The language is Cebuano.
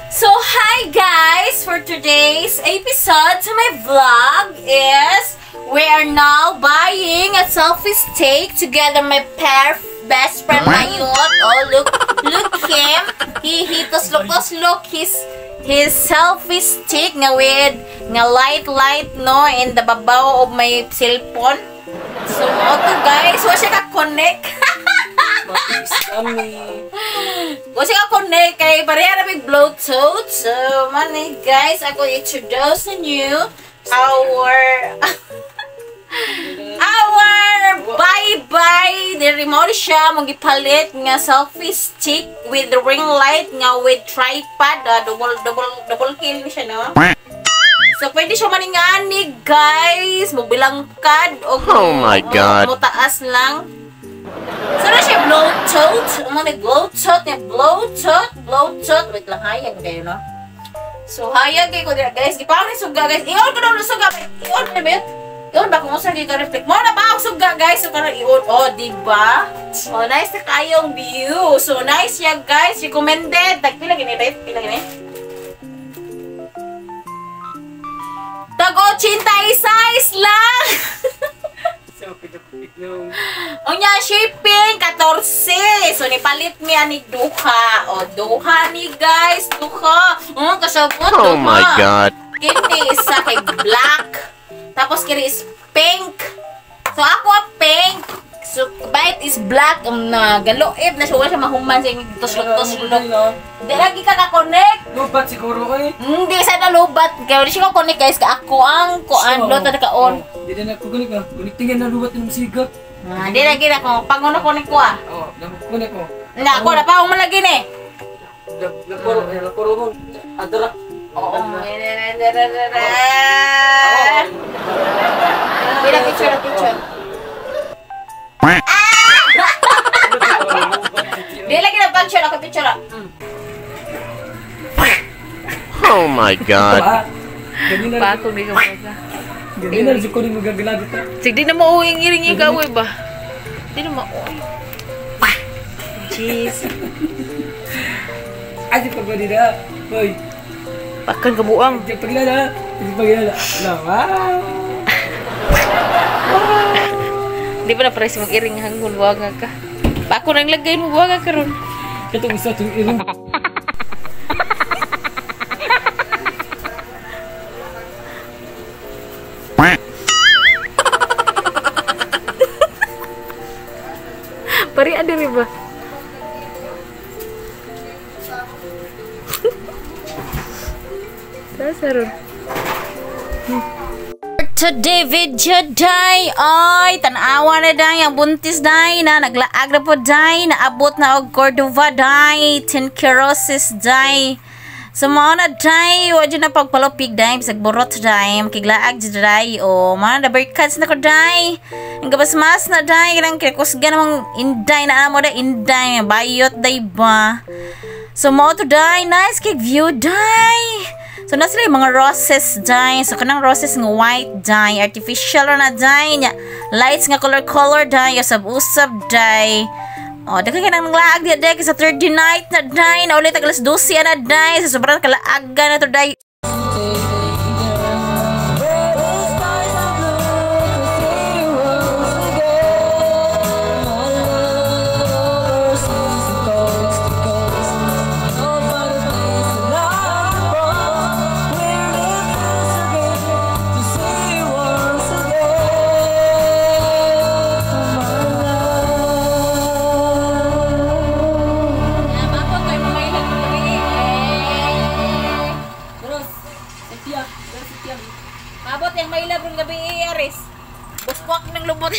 So, hi guys! For today's episode to my vlog is we are now buying a selfie stick together my pair best friend Mayot. Oh, look, look him. He toslok his selfie stick nga with nga light light no in the babaw of my cellphone. So, auto guys, wa siya ka-connect. Wa siya ka-connect kay pareha na may Bluetooth. So, money guys, ako introduce you our our bye-bye diri mo siya mong gipalit nga selfie stick with the ring light nga with tripod, double kill ni siya no. So pwede siya maningani guys, mobilangkad og Oh my God. Mo taas lang. So na siya Bluetooth, mo ni Bluetooth, ni Bluetooth. Wait lang, hayag kayo no. So hayag kay ko dira guys, gipaon ni suga guys. Ingon ko daw suga, ingon na bet. Iyon ba kung usa ka reflect mo na ba ang suga guys, so karon iyon oh, di ba? Oh, nice na kayong view. So nice siya guys, recommended. Tag pila gini rate, pila gini? Tag 86 lang. Unya shipping 14. So nipalit mi ani duha. Oh, duha ni guys, duha. Kasabot Oh my God. Kini isa kay black. Tapos kini is pink. So ako ang pink. So bite is black na galoib na siya, wala siya mahuman sa inyong tuslok-tuslok. Di lagi ka ka-connect. Lubat siguro eh. Hindi sa na lubat. Kaya di siya ka-connect guys. Ka ako ang kuan lo ta ka on. Di na nagkukunik ah. Connectingin na lubat ng musiga. Di lagi na ko panguno connect ko ah. Oh, nagkukunik ko. Na ako na pa akong malagi ni. Laporo, laporo mo. Adara. Oo. Wait, picture, picture. Di lagi na picture ako picture. Oh my God. Pako di ka baga. Ganina rin ko rin magagalagot ta. Sige, di na mauwi ang iring ikaw eh ba? Di na mauwi. Jeez. Ay, di pa ba nila? Hoy. Pakan kabuang. Di pagilala. Di pagilala. Wow. Di ba na pares mag-iring hanggon buwaga ka? Pako nang lagay mo buwaga ka ron. Katong isa itong iring. Pari ada rin ba? Sasaron. Today video day, ay tanawa na day ang buntis day na naglaag na po day, naabot na og Cordova day, 10 keroses day. So mao na day, wa jud na pagpalupig day, bisag burot day, makiglaag jud day, o mao na berkads na ko day. Ang gabasmas na day, kanang kinakusgan namang inday na amo day, inday bayot day ba. So mao to day, nice kay view day. So na sila yung mga roses day. So kanang roses nga white day, artificial na day, nya lights nga color color day, usab-usab day. Oh, daghan kay nang laag di day sa third night na day, na ulit alas 12 na day, sa sobrang kalaagan na to day. Mabot yung may labron gabi, Aris. Buskwak ng lubot.